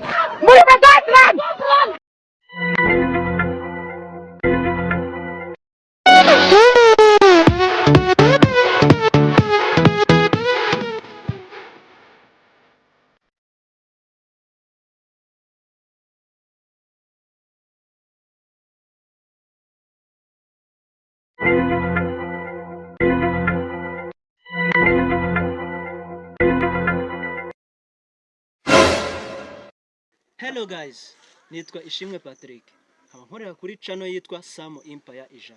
Murima, don't run! Run! Hello guys, nitwa Ishimwe Patrick, nkaba nkorera kuri channel yitwa Sam Empire 100.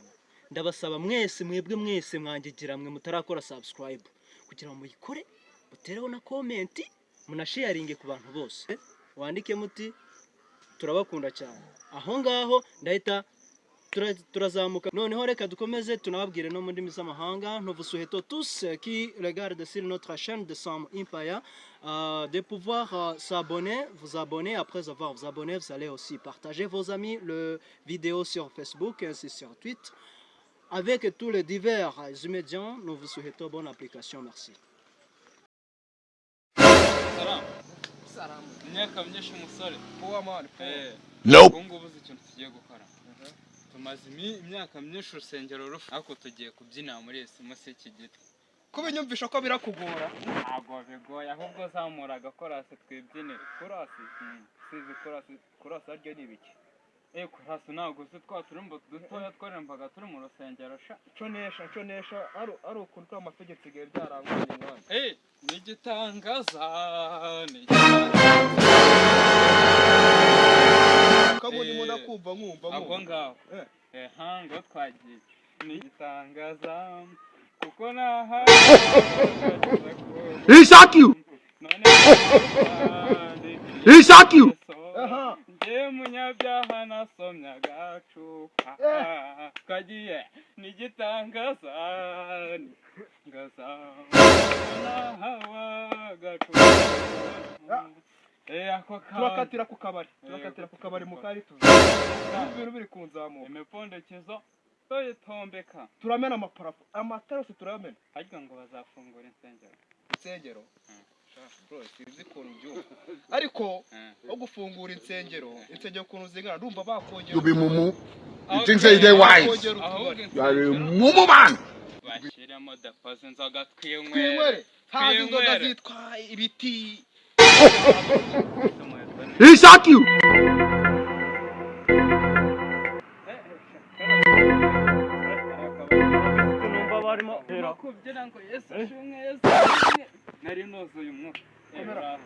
Ndabasaba mwese, mwebwe mwese mwangigira mwe mutarakora subscribe, kugira ngo muyikore, mutereho na comment, munasharinge ku bantu bose, wandike muti turabakunda cyane. Aho ngaho ndahita turazamuka. Noneho reka dukomeze tunababwire no mu ndimi z'amahanga. Nous vous souhaitons tous qui regardent sur notre chaîne de Sam Empire de pouvoir s'abonner, vous abonner. Après avoir vous abonné, vous allez aussi partager vos amis le vidéo sur Facebook ainsi sur Twitter. Avec tous les divers médias, nous vous souhaitons bonne application. Merci. Salamu. Salamu. Imyaka myinshi, umusore. Poa man, poa. Ubu ngubu uzi ikintu tugiye gukora? Tumaze imyaka myinshi urusengero rufu, ariko tugiye kubyina muri esi munsi y'iki giti. Kubinyumvisha ko birakugora. Ntabwo bigoye, ahubwo zamura agakorasi twibyinire. Korasi? Sizi korasi, korasi harya ni ibiki? Eh, korasi ntabwo uzi twa turimbo dutoya twaririmbaga turi mu rusengero sha? Nconesha, nconesha, ari ukuntu twa amategeko igihe byaranguye mwana. Eh, ni igitangaza, ni igitangaza. Kabundi Eh, mo ndakumva, nkumva Ako nkumva. ngaho. Eh. Eh, ngo twagiye. Ni igitangaza kuko naha He shock you! none He shock you! Aha. Njye munyabyaha nasomye agacupa kagiye n'igitangaza ngaza nahawe agacupa. Eh, ako kantu. Turakatira ku kabari. Eh, Turakatira ku kabari mu kari tuzi. Ibintu biri kunzamuka. Imipfundikizo tuyitombeka. Turamena amaparafo. Amatara yose turayamena. Harya ngo bazafungura insengero? Insengero. Sha, bro, sinzi ukuntu ubyumva. Ariko aho gufungura insengero, insengero ukuntu zingana, ndumva bakongera. You be mumu. You think say you dey wise? Bakongera Ahubwo utubari. You are a insengero mumu man. bashyiremo depoze inzoga twinywere. Twinywere. Haza inzoga Twinywere. zitwa ibiti. He shock you! Numva barimo Kubyina ngo Yesu ashimwe, Yesu ashimwe, nari nuzuye umwuka. Eh, Komera. uraho.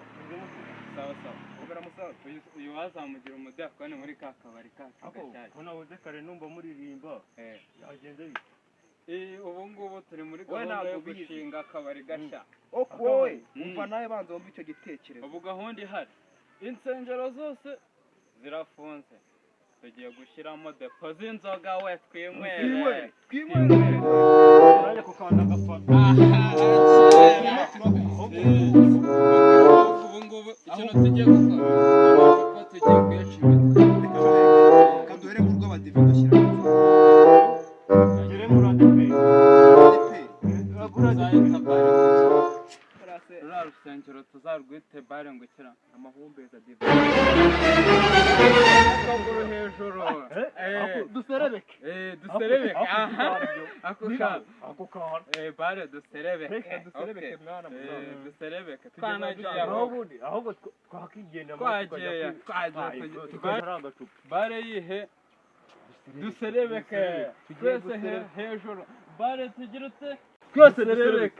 Sawa sawa. Komera musaza. Uyu wazamugira umudiyakoni muri ka kabari kacu gashyashya. Ko nabuze kare numva muririmba, Eh. yagenze bite? Eh, ubu ngubu turi muri Wowe gahunda ntabwo yo ubizi. gushinga akabari gashya. Ok, wowe Mm. umva nawe, banza wumve icyo gitekerezo. Ubu gahunda ihari, insengero zose zirafunze, tugiye gushyiramo depo z'inzoga we, twinywere. Twinywere, twinywere. Nanjye kukanda agafana. Ubu ngubu ikintu tugiye gukora, amacupa tugiye kuyaca imitwe. Reka duhere mu rw'abadive dushyira Gere muri ADEPR. Tuzahita bare ngo ruriya rusengero tuzarwite bare ngo ikira Amahumbezi adive. Akaguru hejuru. Eh, Duserebeke. eh, duserebeke, aha, ako kantu. Ako kantu. Eh, bare duserebeke. Reka duserebeke. Okay. Mwana Eh, musaza. duserebeke. Tugeze Twanagiye aho. aho. Aho ubundi ahubwo twakigenda. Twagiye, twagiye Tukajya ari agacupa. Bare yihe? Duserebeke twese hejuru, bare tugira ute? Twese duserebeke.